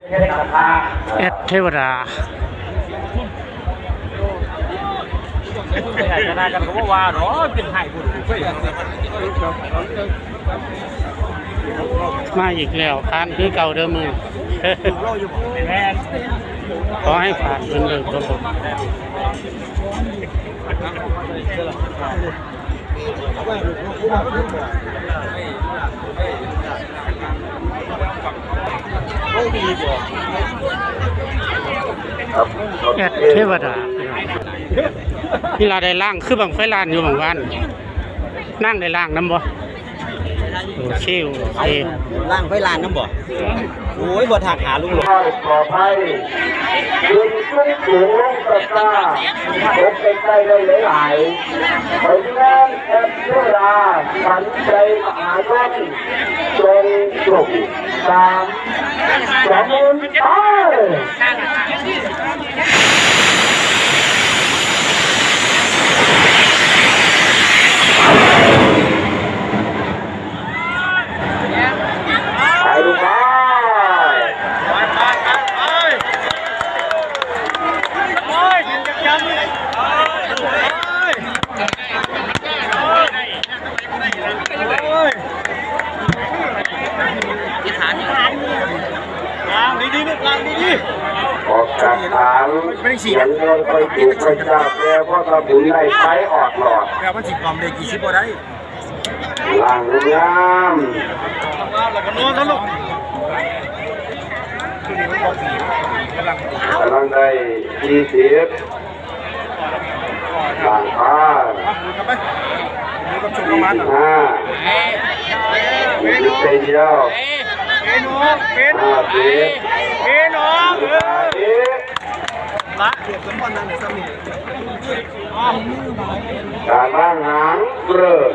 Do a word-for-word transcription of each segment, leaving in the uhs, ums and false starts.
แอดเทวดา ขนาดกันก็บ่ว่าดอก เป็นไห้ผู้ใด มาอีกแล้ว ผ่านคือเก่าเด้อมึง แม่น ขอให้ผ่านเหมือนเดิมครับผม แอดเทวดา นี่ล่ะได้ล้าง คือบั้งไฟล้านอยู่บั้งวาน นางได้ล้างนำบ่ โอเค โอเค ล้างไฟล้านนำบ่ โอ้ย บ่ทักหาลุงหรอก ปลอดภัย ขึ้นสูงลงตะกร้า พบใกล้ๆได้หลายๆ ผลงานแอดเทวดา ขวัญใจมหาชน จงโชคดี สาม สอง หนึ่ง ไป ไปลูกไป ออกจากฐาน เสียงเงินค่อยถูกค่อยจ้า แปลว่าถ้าบุญได้ไปออดหลอด แปลว่าสิความได้กี่สิบบ่ได้ ล่างงาม กำลังได้ยี่สิบ ล่างป้า ยี่สิบห้า ยี่สิบเดียว ห้าสิบ ห้าสิบ การล่างหางเริ่ม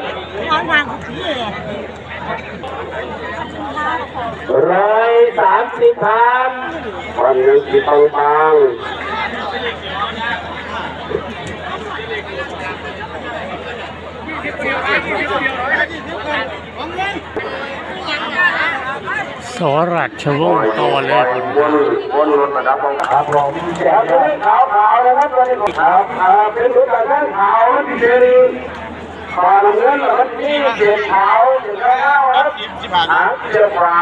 ร้อยสามสิบ พัน วันยังสิปังปัง ส.ราชวงศ์ต่อเลย วนวนลดระดับ ครับผม ขาวขาวนะครับ ตอนนี้ครับ อ่า เป็นรถแบบขาวที่เป็น ฝ่าน้ำเงิน แล้วมันมีเศษขาว เศษขาวครับ หางเสียบขวา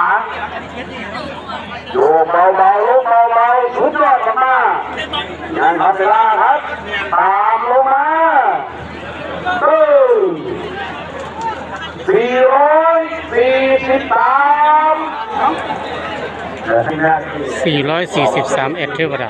โยกเบาๆ ลงเบาๆ สุดยอดมากๆ ยังครับ เวลาครับ ตามลงมา เออ สี่ร้อยสี่สิบสาม สี่ร้อยสี่สิบสาม แอดเทวดา